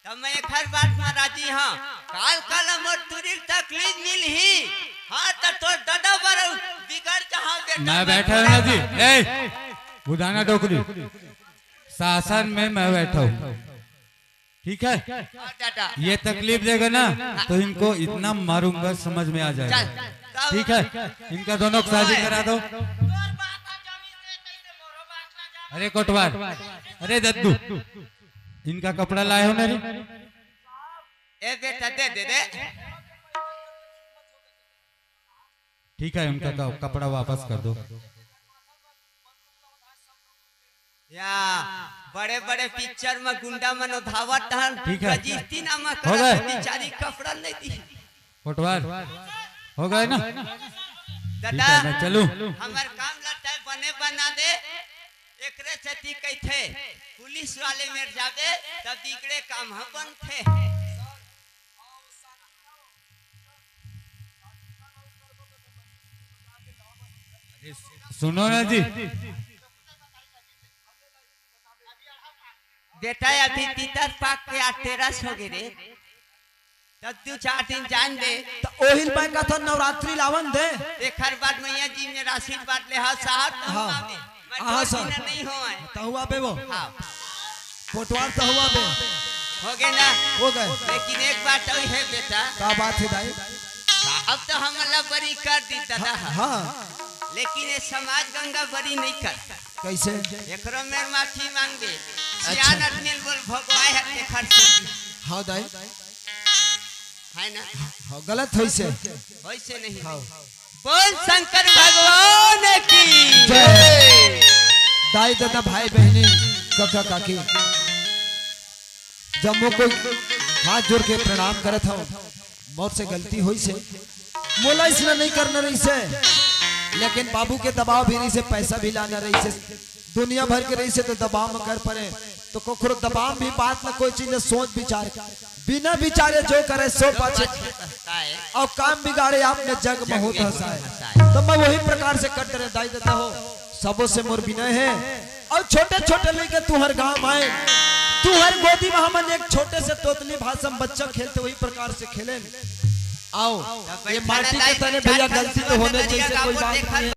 तब मैं एक हर बात में राजी हाँ, काल काल मोर तुरी तकलीफ मिल ही, हाँ, तो तोर दादा बर बिगड़ जहाँ बेटा मैं बैठा हूँ ना जी। ए, बुधाना डोकरी, शासन में मैं बैठा हूँ, ठीक है? हाँ, दादा। ये तकलीफ देगा ना, तो इनको इतना मारूंगा, समझ में आ जाएगा। चल, तब ठीक है, इनका दोनों को शादी ओए। करा दो। अरे कोटवार, अरे दद्दू, इनका कपड़ा लाए हो ना रे? ए बेटा, दे दे दे। ठीक है, उनका क-, कपड़ा वापस कर दो। या बड़े बड़े पिक्चर में गुंडा मन धावत हन, ठीक है। रजिस्ती नामा हो गए। करत बिचारी कपड़ा नहीं दी। कोटवार, हो गए ना? दादा, ठीक है, मैं चलूं? हमर काम लता बने बना दे, एकरे सेती कहिथे, पुलिस वाले मेर जाबे, तब बिगड़े काम ह बनथे। सुनो ना जी, बेटा, अभी तीतर पाक के आज तेरस हो गे रे, तब दू चार दिन जान दे। त ओहिल मैं कथन नवरात्रि लावन दे। एकर बाद मैया जी मेर आशीर्वाद ले, हाँ साहब, हाँ। हाँ, साहब। नहीं हो आए। तहुआ पे वो। हाँ। कोटवार तहुआ पे। हो गए ना? हो गए। लेकिन एक बात और है बेटा। का बात है दाई? साहब तो हमला बरी कर दी दादा। हाँ। लेकिन ये समाज गंगा बरी नहीं कर। कैसे? एकरो मेर माफी मांग दे। अच्छा। सियान आदमी बोल भगवाए है तेखर से। हाँ दाई। है ना? हाँ, गलत होइसे। होइसे नहीं। हाँ। बोल शंकर भगवान की जय। दाई दादा भाई बहनी कका काकी जम्मो कोई हाथ जोड़ के प्रणाम करत हूँ। मोर से गलती होइसे, मोला इसने नहीं करना रहिसे, लेकिन बाबू के दबाव भी रहिसे, पैसा भी लाना रहिसे, दुनिया भर के रहिसे तो दबाव में कर पड़े। तो कोखरो दबाव भी बात न कोई चीज न सोच विचार, बिना विचारे जो करे सो पाछे, और काम बिगाड़े आपने जग में होत हंसाए। तो मैं वही प्रकार से करते रहे दाई दादा हो, सबों से मोर विनय है। और छोटे छोटे लेके तुहर गांव आए, तुहर गोदी में हमन एक छोटे से तोतली भाषा में बच्चा खेलते वही प्रकार से खेले। आओ, ये माटी के तने भैया गलती तो होने चाहिए, कोई बात नहीं है।